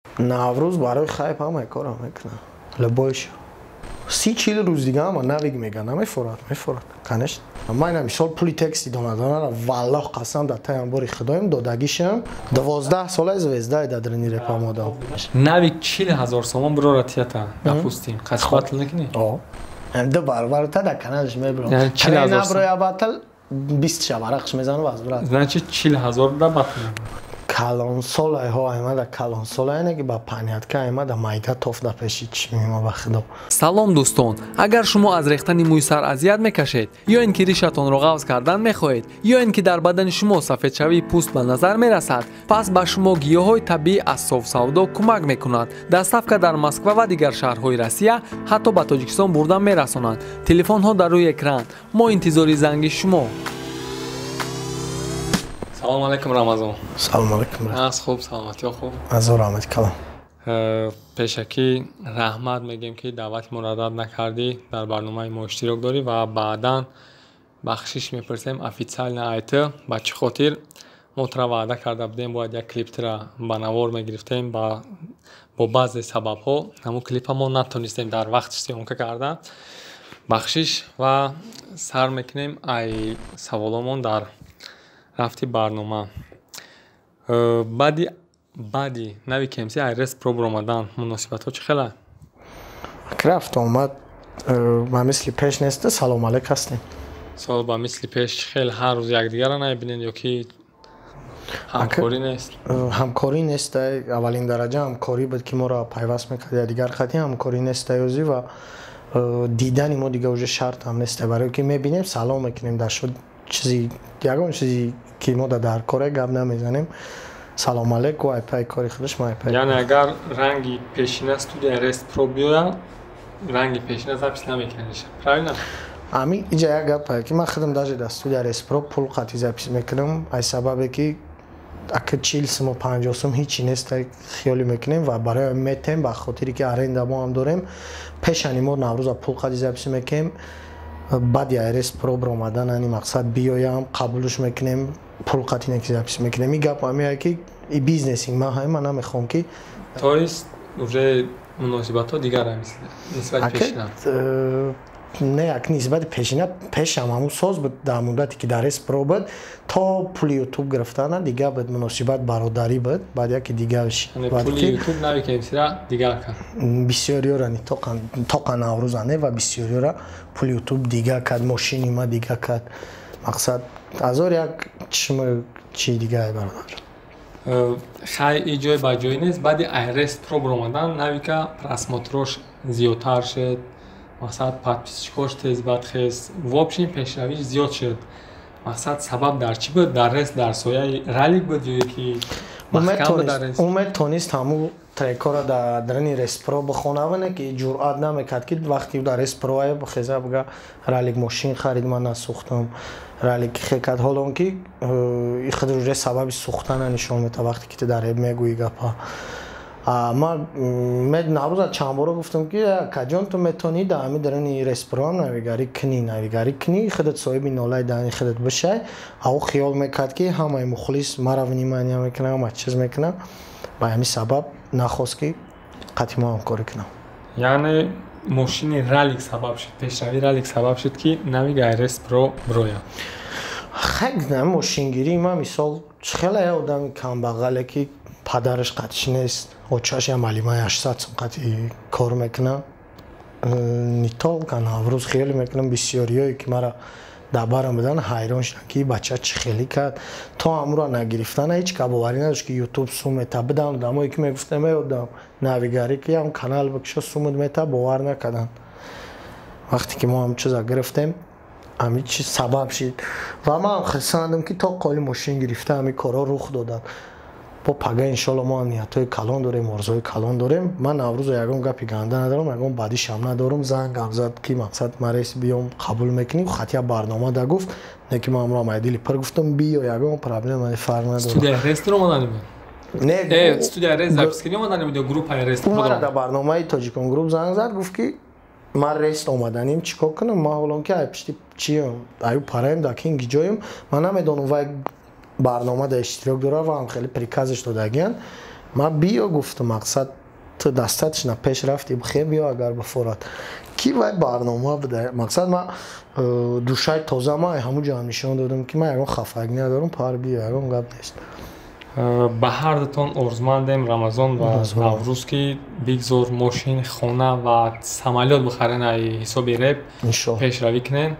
Наврӯз барои хайп ҳамаи корро мекунам. Любойша. 30-40 рӯз дига ҳама Навик мега, намефорад, мефорад. Конечно. Ман ина мисол пули тексти донадонара, валлоҳ қасам, дар таи амбори худоем додагишам. 12 сола звездаи дар дрини репа модам. Навик 40 000 сомон бирора тията, допустим. Қаси батл накунӣ? О. Ду баробар та дар каналш мебиром. Яъне 40 000 наброя батл, 20 ша варақш мезанам аз брат. Значит, 40 000 да батл. Калонсолайҳо аймада, калонсолайне ки ба панятка аймада майда тоф да пеши чишми ба худо. Салом, дӯстон! Агар шумо аз рехтани мӯи сар азият мекашед ё ин ки ришатонро ғафз кардан мехоҳед, ё ин ки дар бадани шумо сафедшавии пӯст ба назар мерасад, пас ба шумо гиёҳҳои табиӣ аз Софсавдо кӯмак мекунад. Доставка дар Москва ва дигар шаҳрҳои Россия, ҳатто ба Тоҷикистон бурда мерасонанд. Телефонҳо дар рӯи экран, мо интизори занги шумо. Салому алайкум, Рамазон. Салому алайкум. Аз хуб, саломатиё хуб? Азор раҳмати калом. Пешакӣ раҳмат мегӯем, ки даъвати моро рад накардӣ, дар барномаи мо иштирок дорӣ, ва баъдан бахшиш мепурсем официально айт, ба чӣ хотир мо тура ваъда карда будем, бояд як клип тура ба навор мегирифтем, бо баъзе сабабҳо ҳамун клипа мо натонистем дар вақти съёмка карда. Бахшиш. Ва сар мекунем ай саволомон дар рафти барнома. Баъди нави кмс ай Рест Про омадан муносибатҳо чӣ хела? Рафт омад ба мисли пеш неста, салом алейк ҳастем. Сол ба мисли пеш хел ҳар рӯз якдигарро намебинед ё ки ҳамкорӣ нест? Ҳамкорӣ нест. Аввалин дараҷа ҳамкорӣ буд, ки моро пайваст мекард якдигар қатӣ. Ҳамкорӣ нест ёзӣ ва дидани мо дига уже шартам нест, барое ки мебинем, салом мекунем, дар шуд чизи, ягон чизи ки мо дар коре гап намезанем. Салом алейк, ай пай кори худаш, ма ай пай. Яъне агар ранги пешина студияи Рест Про биёяд, ранги пешина запись намекунед, правильно? Ами иҷа як гапае, ки ман худам даже дар студия Рест Про пул қатӣ запись мекунам, ай сабабе ки ака 40 суму 50 сум ҳичи нест, хиёлӣ мекунем ва барои метем, ба хотире ки аренда мо ҳам дорем. Пешани мо Наврӯза пул қатӣ запись мекунем. Баъди Рест Про омадан, ани мақсад биёям, қабулш мекунем, пул қатӣ неки запись мекунем. Ин гап ҳамие ки и бизнеси ман ҳами, ман намехоҳам ки То есть уже муносибатҳо дигар нисбати пешина? Не, як нисбати пешина, пешам ҳамун соз буд. Дар муддате ки дар Рест Про буд, то пули Ютуб гирифтана, дига буд муносибат, бародарӣ буд. Баъд яке дига. Пули Ютуб нави кмсира дигар кард? Бисёриёра тоқа Наврӯза не, ва бисёриёра пули Ютуб дига кард, мошини ма дига кард. Мақсад азор як чишми чи дигае, бародар. Хай, и ҷой ба ҷой нест. Баъди ай Рест Про баромадан Навика просмотрош зиёдтар шуд, мақсад, подписчикош тез бадхест, в общем пешравиш зиёд шуд. Мақсад, сабаб дар чӣ буд? Дар рест, дар сояи ралик буд ё ки? Умед тонист ҳамун трекҳоро дар дарини Респро бихонаване, ки ҷуръат намекард, ки вақте дар Респро бихеза, бига: «Ралик мошин харид, ман насӯхтам». Ралик хе кард, ҳоло он ки худ уже сабаби сӯхтана нишон медиҳад, вақте ки ту дар реп мегӯӣ гапа. Ман Наврӯза чанд бора гуфтам, ки акаҷон, ту метавонӣ дар ҳамин дарини Респроам навигарӣ кунӣ, навигарӣ кунӣ, худат соҳиби нолаи даҳани худат бишай. А ӯ хиёл мекард, ки ҳамаи мухлис мара внимание мекунад, ҳама чиз мекунад. Ба ҳамин сабаб нахост, ки қатъи мо ҳамкорӣ кунам. Яъне мошини ралик сабаб шуд, пешравии ралик сабаб шуд, ки нави Рест Про бирояд? Хай, мошингирӣ ман мисол хеле одами камбағале, ки падараш қатиш нест, очаш ям алимаи 800 сум қатъи кор мекунад. Не только Наврӯз, хеле мекунам, бисёриёе ки мара дар барам будан, ҳайрон шуданд, ки бача чӣ хеле кард. То ҳамуро нагирифтана ҳеҷ ка боварӣ надошт, ки Ютуб сум мета. Будам одамое, ки мегуфтам: «Эй одам, навигарӣ ки ям канал бикушо, сумут мета», бовар накарданд. Вақте ки мо ҳам чиза гирифтем, ҳамин чиз сабаб шид ва ман хурсандам, ки то қоли мошин гирифта ҳамин корҳо рух доданд. Бо пага, иншолло, мо ниятҳои калон дорем, орзуҳои калон дорем. Ман Наврӯзо ягон гапи ганда надорам, ягон бадишам надорам. Зангам зад, ки мақсад марес биём, қабул мекунӣ, хатия барнома да гуфт, не ки ман амро майдили пир гуфтам: «Биё, ягон проблема, фарқ надорам». Студияи Рестро омадани буд? Не. Студияи Рест запись кардӣ омадани буд ё группаи Рест? Мара дар барномаи Тоҷикон Груп занг зад, гуфт, ки ман Рест омаданим, чӣ кор кунам? Ман ҳолон ки ай пишти чиям, аю параем, дар кинги ҷоем, ман намедонам, вай барнома дар иштирок дорад ва ҳам хеле приказаш додагиянд. Ман биё гуфтам, мақсад ту достаточно пеш рафти, бихе биё агар бифорад. Ки вай барнома буда, мақсад ман душаи тоза ма ҳамун ҷо нишон додам, ки ман ягон хафагӣ надорам, пар биё, ягон гап нест. Ба ҳардутон орзумандем, Рамазон ва Наврӯз, ки бигзор мошин, хона ва самолёт бихарен, ай ҳисоби реп пешравӣ кунем.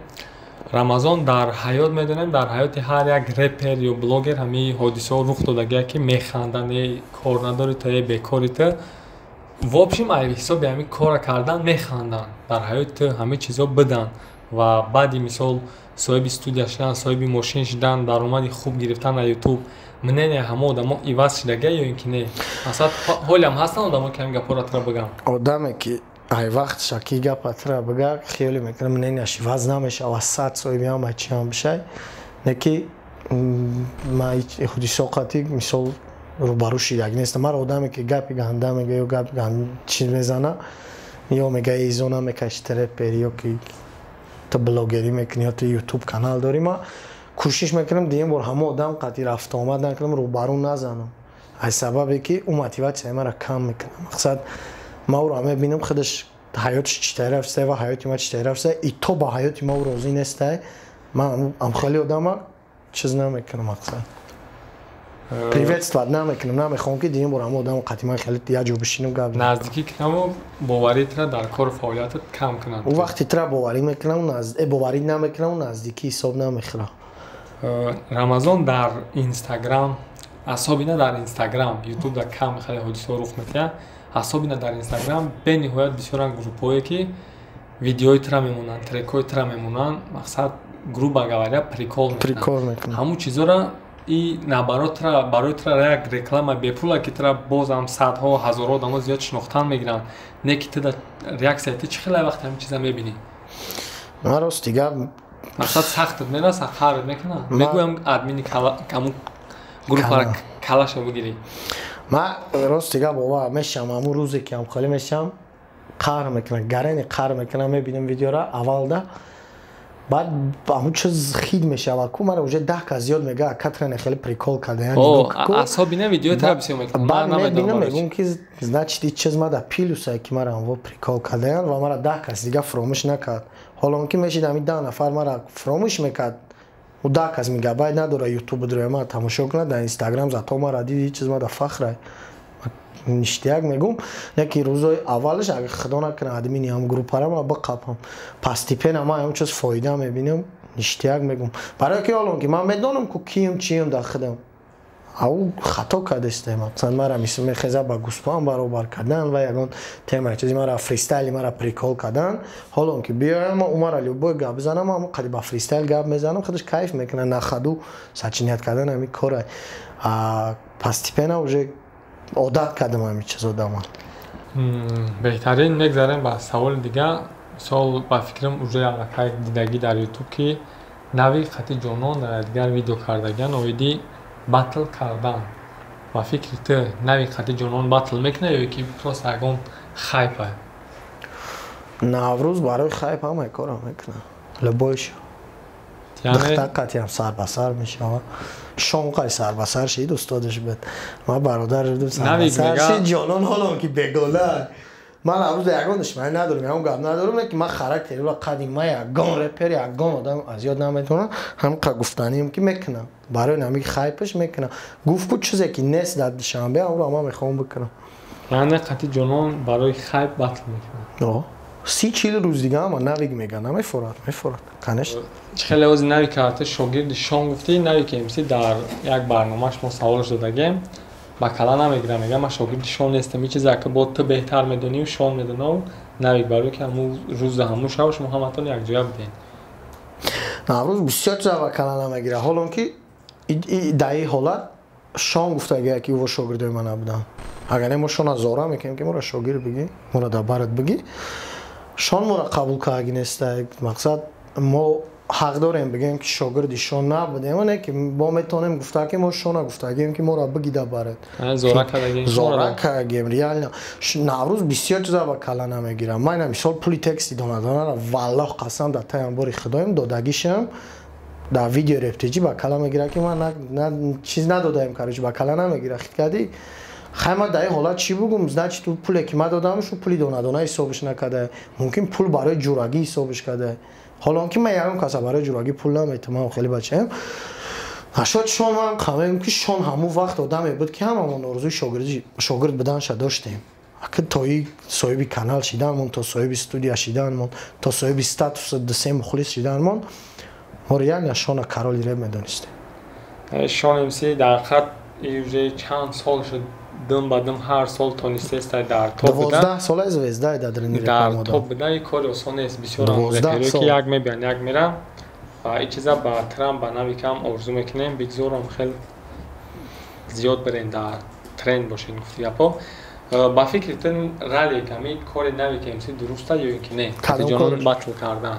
Рамазон, дар ҳаёт медонем, дар ҳаёти ҳар як репер ё блогер ҳамин ҳодисаҳо рух додагия, ки механданд: е, кор надори ту, е, бекори ту. В общем, ай ҳисоби ҳамин кора кардан механданд. Дар ҳаёти ту ҳамин чизҳо биданд ва баъди, мисол, соҳиби студия шудан, соҳиби мошин шудан, даромади хуб гирифтан аз Ютуб, мнение ҳама одамо иваз шудагия ё ин ки не? Масалан, ҳолиам ҳастанд одамо, ки ҳамин гапҳоро тра бигӯянд? Одаме ки ай вақтша ки гапа тра бига, хиёле мекунам, мненияш иваз намешава, 100 соҳиби ҳама чиам бишай. Не ки ман ҳодисо қатӣ, мисол, рӯбарӯ шидаг нестам. Мара одаме ки гапи ганда мега ё гапи чиз мезана, ё мега изо намекаши, ту репери, ё ки ту блогерӣ мекунӣ, ё ту Ютуб канал дорӣ, ман кӯшиш мекунам дуюм бор ҳама одам қатъи рафтуомад накунам, рӯбарӯ назанам, аз сабабе ки ӯ мотиватсияи маро кам мекунад. Мақсад, ман ӯро мебинам, худаш ҳаётиш чӣ тари рафтае ва ҳаёти ман чӣ тари рафтае, и то ба ҳаёти ма ӯ розӣ нестае. Ман амхели одама чиз намекунам, мақсад, приветствовать намекунам. Намехоҳам, ки дуюм бор ҳама одам қатъи ман хеле як ҷо бишинам, гап. Наздикӣ кунаму боварӣ тра дар кору фаъолиятат кам кунанд. Ӯ вақти тра боварӣ мекунам, боварӣ намекунам, наздикӣ ҳисоб намехӯрам. Рамазон, дар Инстаграм, особенно дар Инстаграм, Ютуб дар кам хеле ҳодисаҳо рух медиҳад, особенно дар Инстаграм бениҳоят бисёранд группҳое, ки видеои тра мемонанд, трекҳои тра мемонанд, мақсад, грубо говоря, прикол. Прикол мекунанд. Ҳамун чизҳоро и наоборот тра барои тра як реклама бепула, ки тра бозам садҳо, ҳазорҳо одамо зиёд шинохтан мегиранд. Не ки ту реаксияи ту чӣ хеле вақте ҳамин чиза мебинӣ? Ман, рости гап, мақсад, сахтат мераса, қаҳрат мекунад, мегӯям, админи ҳамун группара калаша бигирӣ? Ман, рости гап, бовар мешавам, ҳамун рӯзе ки ҳамхолӣ мешавам, қаҳр мекунам, гарени қаҳр мекунам. Мебинам видеора аввалда, баъд ҳамун чиз хид мешавад ку мара уже 10 кас зиёд мега, катране хеле прикол карда. Особенно видеои тра бисёр мекунам. Баъд мебинам, мегӯм, ки значит, и чиз мада плюсае, ки мара ҳамво прикол кардаян ва мара 10 кас дига фуромӯш накард. Ҳоло он ки мешид, ҳамин 10 нафар мара фуромӯш мекард, ӯ 10 кас мегабайт надора, Ютуб дроя мара тамошо кунад, дар Инстаграм зато мара диди, чиз мада фахрай, ништяк мегум. Яки рӯзои аввалаш, агар худо накунад, админи ҳам группара ма биқапам, постепенно ман ҳам чиз фоида мебинам, ништяк мегум, барои ки ҳолон ки ман медонам ку кием, чием дар худам. Ау хато кардесте, масалан, мара мисл мехеза ба гӯспан баробар кардан ва ягон тема чизи мара фристайли мара прикол кардан. Ҳолон ки биёям, ӯ мара любой гап бизанам, ам қади ба фристайл гап мезанам, худаш кайф мекунад. На ходу сочинять кардан ҳамин кора постепенно уже одат кардам ҳамин чизо даман. Беҳтарин. Мегзарем ба саволи дигар. Мисол, ба фикрам, уже аллакай дидагӣ дар Ютуб, ки нави қати ҷонон дар дигар видео кардагиан оиди батл кардан. Ба фикри ту, нави қати ҷонон батл мекунад ё ки просто ягон хайпа? Наврӯз барои хайп ҳамаи кора мекунад, любойш. Духтар қатиам сар ба сар мешавад, шонқай сар ба сар шид, устодаш буд, ман бародар будам, сар ба сар шид ҷонон. Ҳолон ки бегона, ман Наврӯз ягон душманӣ надорам, ягон гап надорам, ки ман характери ӯро қадим, ман ягон репер, ягон одам аз ёд наметавонам. Ҳамқа гуфтанием, ки мекунам, барои ҳамин хайпаш мекунам. Гуфт ку чизе ки нест дар Душанбе, ҳамро ман мехоҳам бикунам. Яъне қати ҷонон барои хайп батл мекунад? 30-40 рӯз дига ама навик мега, намефорад, мефорад, конечно. Чӣ хеле ози нави карата шогирди шон гуфтӣ. Нави ки МС дар як барномааш мо саволаш додагем, ба кала намегирам, мега, ман шогирди шон нестам. Ин чизе ки бо ту беҳтар медонию шон медонав, навик, барои ки ҳамун рӯза, ҳамун шаб шумо ҳаматон якҷоя будем. Наврӯз бисёр чиза ба кала намегирад, ҳолон ки дар ин ҳолат шон гуфтагия, ки ӯ шогирдои ман набуданд. Агар не, мо шона зора мекунем, ки моро шогирд бигӣ, моро дар барат бигӣ. Шон моро қабул кардаги неста. Мақсад, мо ҳақ дорем бигӯем, ки шогирди шон набудем, не ки мо метавонем гуфта, ки мо шона гуфтагием, ки моро бигӣ дар барат. Зора кардагием реально. Наврӯз бисёр чиза ба кала намегирам. Ман мисол, пули тексти донадонара, валлоҳ қасам, дар таям бори худоем, додагишам дар видео рептеҷӣ ба кала мегирад, ки ман чиз надодаем. Короче, ба кала намегира, хит кардӣ. Хай, ман дар ин ҳолат чӣ бугум? Значит, ӯ пуле ки ман додамш, ӯ пули донадона ҳисобиш накарда, мумкин пул барои ҷурагӣ ҳисобиш карда, ҳолон ки ман ягон каса барои ҷурагӣ пул наметам. Ман хеле бачаем нашод. Шон, ман қавем, ки Шон ҳамун вақт одаме буд, ки ҳамамон орзуи шогирд буданша доштем. Аки то и соҳиби канал шиданмон, то соҳиби студия шиданмон, то соҳиби статуси дусе мухлис шиданмон, мо реально Шона короли реп медонистем. Шон МС дар хат уже чанд сол шуд, дум ба дум ҳар сол тонистеста дар топ. 12 сола звезда. Дар топ будан и кори осон нест. Бисёр реперое ки як мебиён, як мерам, ва ин чиза ба Трамп, ба Навикам орзу мекунем, бигзорам хел зиёд бирен, дар тренд бошен. Гуфти гапо, ба фикри ту, Ралик, ҳами кори Навик МС дуруста ё ин ки не, Қатиҷонон батл кардан?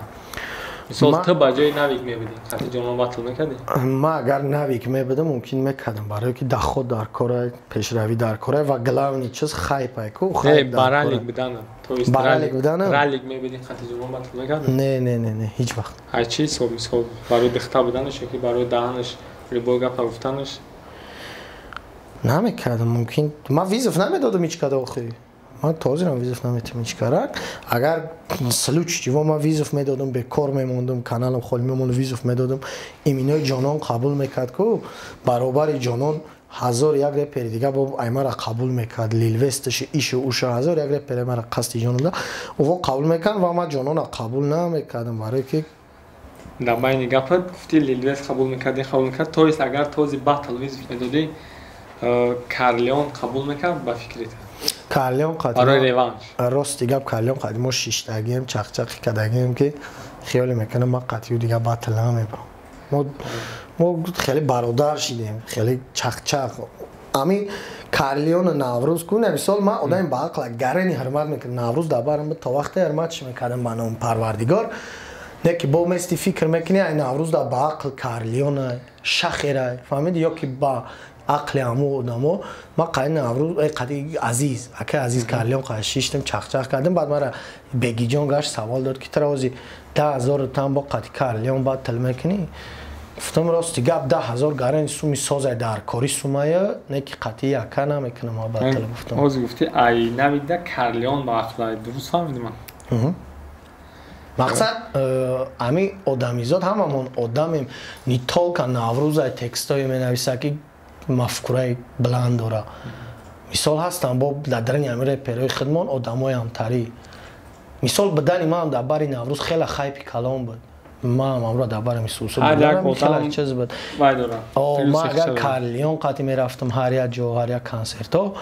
Мисол, ту ба ҷои Навик мебудӣ, Қатиҷонон батл мекардӣ? Ма агар Навик мебудам, мумкин мекардам, барое ки доход дар кора, пешравӣ дар кора ва главный чиз хайп ай ку. Ба Ралик будан. Ба Ралик будан. Ралик мебудӣ, Қатиҷонон батл мекардӣ? Не, не, не, не, ҳеҷ вақт. Ай чӣ ҳисоб? Мисол, барои дихта буданаш ё ки барои даҳанаш любой гапа гуфтанаш? Намекардам. Мумкин ман вызов намедодам ҳеҷ када. Охи, ман то ҳозирам вызов наметам ҳеҷ карак. Агар случай чиво ман вызов медодам, бекор мемондам, каналам холӣ мемонд, вызов медодам, иминои Ҷонон қабул мекард ку, баробари Ҷонон ҳазор як репери дига бо аймара қабул мекард, Лилвесташи, ишу уша, ҳазор як репери мара қасди ҷононда уво қабул мекард ва ман Ҷонона қабул намекардам, барое ки Дар байни гапат гуфти, Лилвест қабул мекард, қабул мекард. То есть агар този батл вызов медодӣ, Карлеон қабул мекард, ба фикрит? Карлеон? Барои реванш. Рости гап, Карлеон қади мо шиштагием, чақчақи кардагием, ки хиёле мекунам, ман қатъию дига батл намебарам. Мо хеле бародар шидем, хеле чақчақ. Ами Карлеону Наврӯз ку, мисол, ман одами баақла гарени ҳурмат мекунам. Наврӯз дар барам то вақте ҳурматш мекардам ба номи Парвардигор, не ки бо мести фикр мекунӣ, ай Наврӯз дар баақл Карлеона шахера, фаҳмиди, ё ки ба ақли ҳаму одамо. Ман қади Наврӯз, қади Азиз, акай Азиз Карлеон қади шиштем, чақчақ кардем. Баъд мара Бегиҷон гашт, савол дод, ки тара ози 10 000 тан бо қади Карлеон батл мекунӣ? Гуфтам, рости гап, 10 000 гарани суми созай дар кори сумая, не ки қатъи яка намекунам батл, гуфтам. Ҳозир гуфти, ай навида Карлеон ба ақлай, дуруст фаҳмидим ман? Мақсад, ами одамизод ҳамамон одамем, не только Наврӯзай текстое менависа, ки мафкураи баланд дора. Мисол, ҳастам бо дар дарани ҳами реперои худмон одамои ҳамтарӣ. Мисол, будани маам дар бари Наврӯз хеле хайпи калон буд, маам амро дар бари чиз буд. Ма агар Карлион қатъи мерафтам, ҳар як ҷо, ҳар як консертҳо,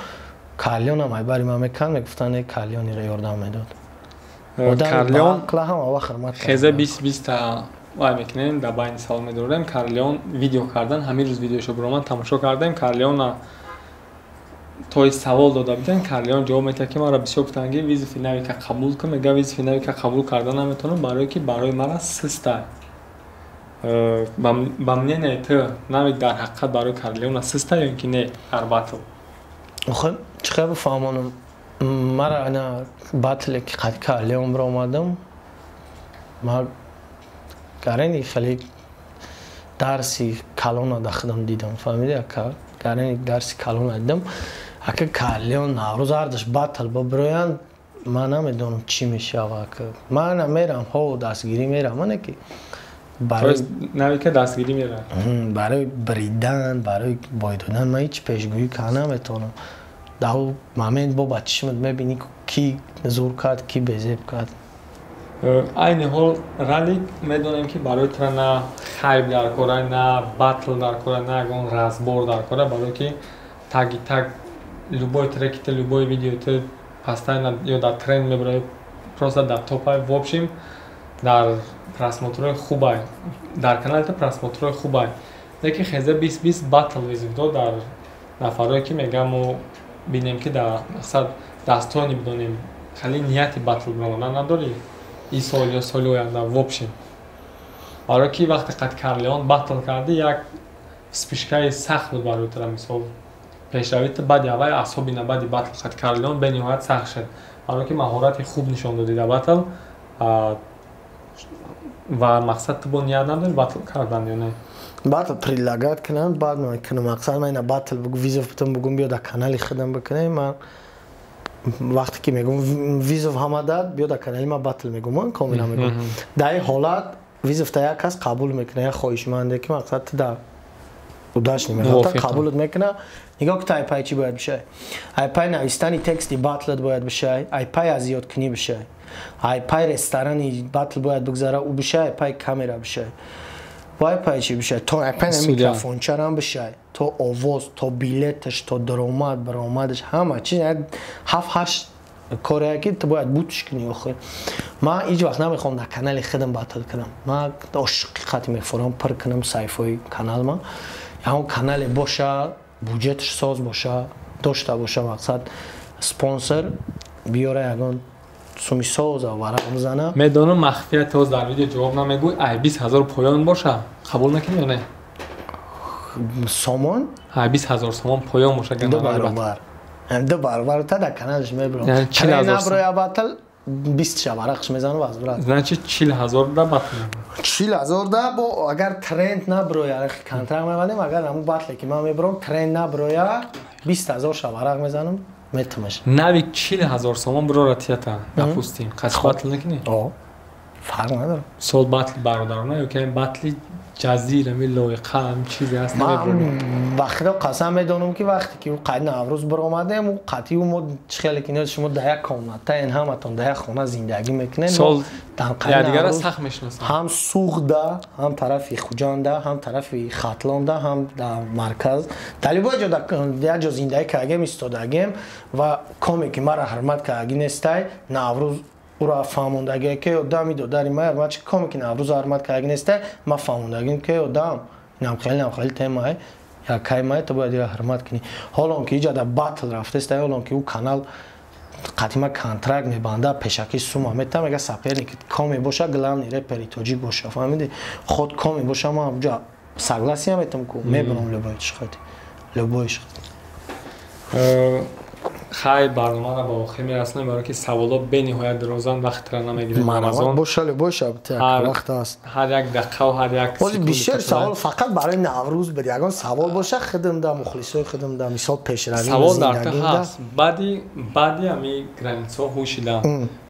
Карлионам ай бари ман мекард, мегуфтанд, Карлиониро ёрдам медод. Карлион хеза бист биста вай мекунем, дар байни савол медорем. Карлеон видео кардан, ҳамин рӯз видеошо буроман, тамошо кардем. Карлеона то савол дода будем, Карлеон ҷавоб метиҳад, ки маро бисёр гуфтанд, ки вызови Навика қабул кун. Мега, вызови Навика қабул карда наметавонам, барое ки барои мара систа. Ба мнение ту, Навик дар ҳақиқат барои Карлеона систа ё ин ки не дар батл? Охи, чӣ хел бифаҳмонам? Мара ана батле ки қад Карлеон биромадам, ма гарени хеле дарси калона да худам дидам, фаҳмиди, ака? Гарени дарси калона дидам. Ака, Карлеон, Наврӯз ҳардаш батл бибироянд, ман намедонам, чӣ мешава. Ака, ман мерам, ҳо, дастгирӣ мерам, мане ки Навика дастгирӣ мера. Барои бридан, барои бой додан ман ҳеҷ пешгӯӣ карда наметавонам. Дар момент бо ба чишмат мебинӣ, ки зур кард, ки безеб кард. Айни ҳол, Ралик, медонем, ки барои тура на хайп дар кора, на батл дар кора, на ягон разбор дар кора, барое ки таги таг любой треки ту, любой видеои ту постоянно ё дар тренд мебарои, просто дар топай, в общем, дар просмотрҳои хубай, дар канали ту просмотрҳои хубай. Лекин хеза бист бист батл вызов дод дар нафарое, ки мегӯям, мо бинем, ки дар мақсад дастони бидонем, хеле нияти батл баромадан надорӣ ин сол ё соли оянда, в общем? Барое ки вақте қад Карлеон батл кардӣ, як вспышкаи сахт буд барои тура. Мисол, пешравити баъди аввал, особенно баъди батл қад Карлеон, бениҳоят сахт шуд, барое ки маҳорати хуб нишон додӣ дар батл. Ва мақсад, ту бо ният надорӣ батл кардан ё не? Батл предлагать кунам, баъд мекунам. Мақсад, ман ина батл вызов битам, бугум, биё, дар канали худам бикунем. Ман вақте ки мегум вызов ҳама дад, биё, дар канали ма батл мегум, комила мегум. Дар ин ҳолат вызов та як кас қабул мекуна, як хоҳишманде, ки мақсад да удачный мехоҳад, қабулат мекуна. Нигоҳ ки, айпай чӣ бояд бишай? Айпай навистани тексти батлат бояд бишай, айпай азёдкунӣ бишай, айпай ресторани батл бояд бигзара, ӯ бишай, айпай камера бишай, вайпай чӣ бишай, то айпай микрофончарам бишай, то овоз, то билеташ, то даромад, баромадаш, ҳама чиз. Ҳафт ҳашт корае, ки ту бояд бутш кунӣ. Охир ман ҳеҷ вақт намехоҳам дар канали худам батл кунам. Ман ошиқи қати мефорам пур кунам саҳифаҳои каналма. Ягон канале боша, буҷеташ соз боша, дошта боша, мақсад, спонсор биёра, ягон суми соза варақ бизана. Медонам, махфия тоз дар видео ҷавоб намегӯй. Ай 20 000 поён боша, қабул накунӣ ё не? Сомон? Ай 20 000 сомон поён боша. Ду баробар, ду баробар та дар каналаш мебирам. Наброя батл, 20 ша варақш мезанам аз брат. Значит, 40 000 да батл. 40 000 да бо агар тренд наброя, контракт мебандем. Агар ҳамун батле, ки ман мебирам, тренд наброя, 20 000 ша варақ мезанам, метумаш. Нави 40 000 сомон бирора тията, допустим, қас батл накунӣ? Фарқ надорам. Сол батли бародарона ё ки батли ҷазир, ами лоиқа, ами чизе ҳаст? Ман ба худо қасам, медонам, ки вақте ки ӯ қайд Наврӯз биромадем, ӯ қатъи ӯ мо чӣ хеле ки шумо дар як комната ин, ҳаматон дар як хона зиндагӣ мекунед. Сол якдигарро сахт мешиносанд. Ҳам Суғда, ҳам тарафи Хуҷанда, ҳам тарафи Хатлонда, ҳам дар марказ, дар любой ҷо як ҷо зиндагӣ кардагем, истодагем. Ва коме ки мара ҳурмат кардагӣ нестай, Наврӯз ура фаҳмондагие, ки одами додари ма ҳурмат коме ки Наврӯз ҳурмат кардагӣ нестай, ма фаҳмондагим, ки одам инам хеле, инам хеле темае, якай май, ту бояд ира ҳурмат кунӣ. Ҳолон ки иҷа дар батл рафтеста, ҳолон ки ӯ канал қатима контракт мебанда, пешакӣ сума мета, мега, соперник коме боша, главный репери тоҷик боша, фаҳмиди, худ коме боша, ма ҷа согласие метам ку мебарам любой чӣ, любой. Хай, барномаро ба охир мерасонем, барое ки саволо бениҳоят дарозанд, вақтра намегирем. Боша, боша, вақт аст. Ҳар як дақиқау ҳар як Бози бисёр савол фақат барои Наврӯз буд. Ягон савол боша, худам, мухлисои худам, мисол, пешравӣ. Савол дар ту ҳаст. Баъди ҳами границаҳо ҳушида.